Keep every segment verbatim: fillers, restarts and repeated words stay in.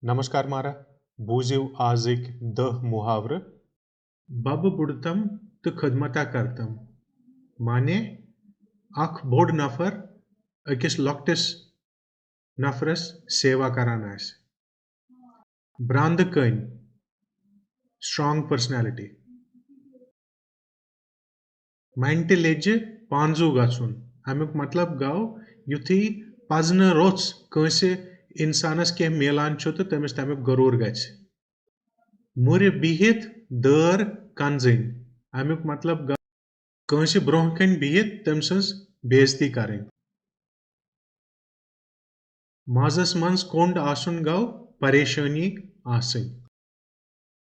نمسکار مارا، بوٗزِو آزٕکۍ دَہ محاورٕ۔ ببہٕ بُڈتم تہٕ خدمتا کرتم، معنی، اکھ بوٚڑ نفر أکِس لۄکٹِس نفرس سیوا کران آسہِ۔ براندٕ کٔنۍ، strong personality۔ مَنٹہِ لیٚجہِ پانزُو گژھُن۔ اَمیُک مطلب گوٚو، یُتھُے پزنہٕ روٚس کٲنٛسہِ اِنسانَس کینٛہہ میلان چھُ تہٕ تٔمِس تَمیُک غروٗر گژھِ۔ مُرِ بِہِتھ دٲر کنزٕنۍ۔ اَمیُک مطلب گوٚو، کٲنٛسہِ برٛونٛہہ کَنہِ بِہِتھ تٔمۍ سٕنٛز بے عزتی کرٕنۍ۔ مازَس منٛز کوٚنٛڈ آسُن گوٚو پریشٲنی آسٕنۍ۔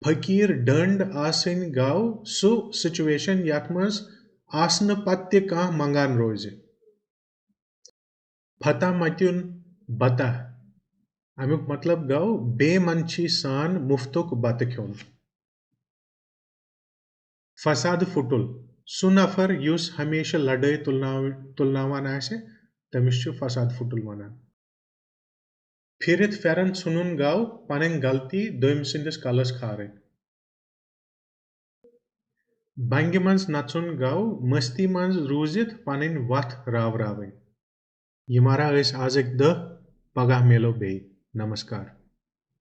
فقیٖر ڈٔنٛڈ آسٕنۍ گوٚو سُہ situation یَتھ منٛز آسنہٕ پتہٕ تہِ کانٛہہ منٛگان روزِ۔ پھتہ مَتیُن بتہ، اَمیُک مطلب گوٚو بے منچھی سان مُفتُک بتہٕ کھیوٚن۔ فساد پھُٹُل، سُہ نفر یُس ہمیشہٕ لڑٲے تُلناو-، تُلناوان آسہِ، تٔمِس چھُ فساد پھُٹُل وَنان۔ پھِرِتھ پھٮ۪رن ژھُنُن گوٚو پنٕنۍ غلطی دوٚیمہِ سٕنٛدِس کلس کھارٕنۍ۔ بنگہِ منٛز نژُن گوٚو مستی منٛز روٗزِتھ پنٕنۍ وتھ راوراوٕنۍ۔ یِم مارا ٲسۍ آزٕکۍ دَہ، پگاہ میلو بیٚیہِ۔ نمسکار۔